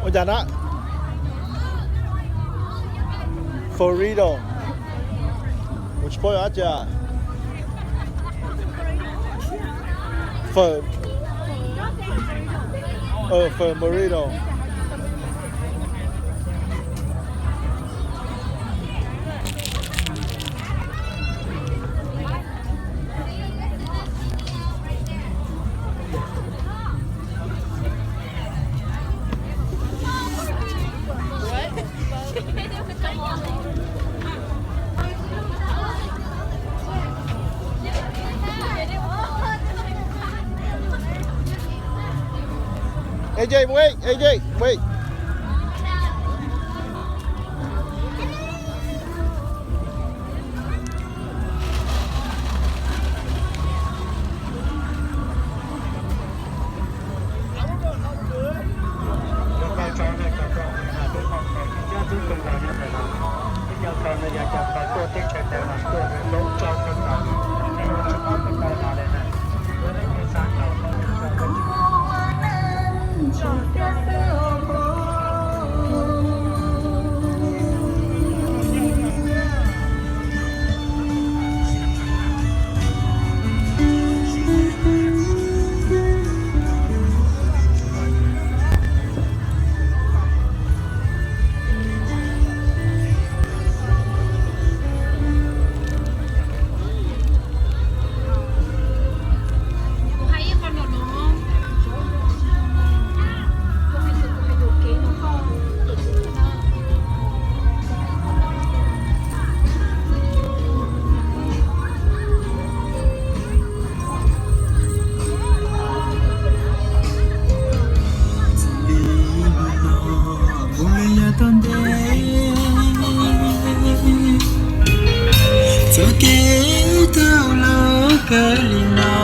Ua cas na? Burrito. Kuv tsis paub yog dab tsi. Fawm. Fawm burrito. Ê Jake, wait, ê Jake, wait. Txoj kev taug lawm kawg li no.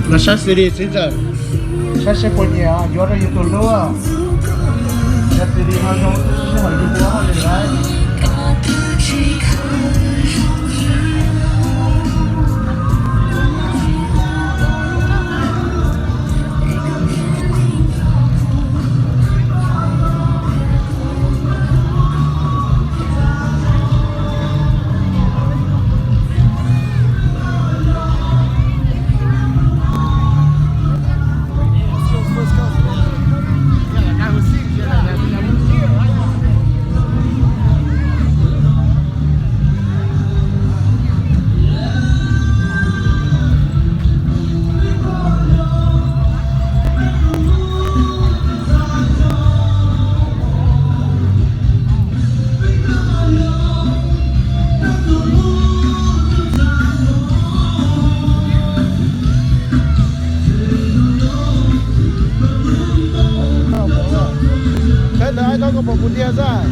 Los saib C D xwb ntxawm, saib seb puas nyiam yuav rau yus tus hlub. Yog C D no zoo sib hawm yus puas li lawm. Saib ntawd, aib tob koj puas mus tiag xwb.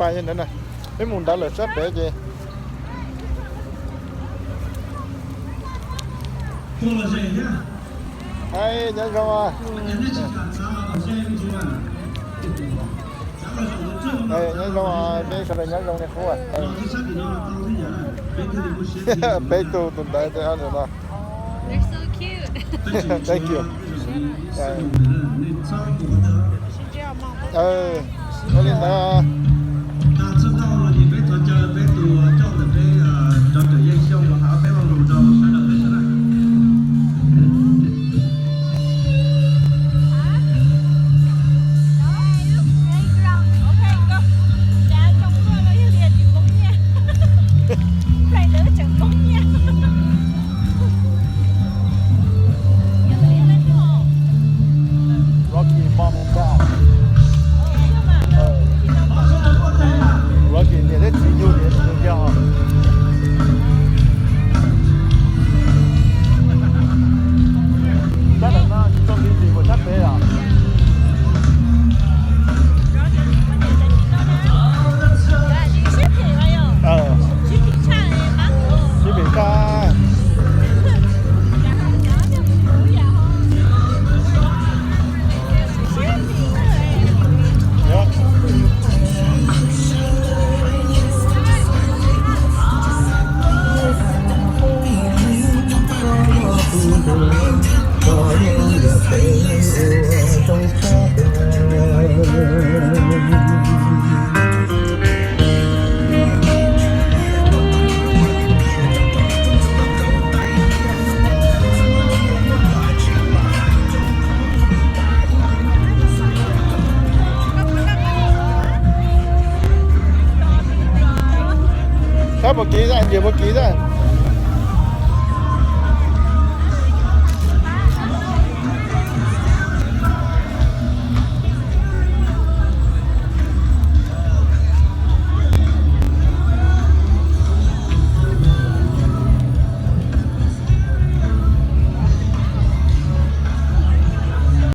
Peb mus ntawd lawm sab pem ces. Nyob zoo. Nyob zoo, peb sawv daws nyob zoo li qub. Peb tug tus ntawd no. Thank you. Ua li ntawd. Rocky Mountain. Rocky niam thiab txiv yug niam yug yog. Sab ntawm no tsis tau nti ntsis mus sab pem os. Sib phim tshaj. Sab puas kiv xwb, ntsia puas kiv xwb.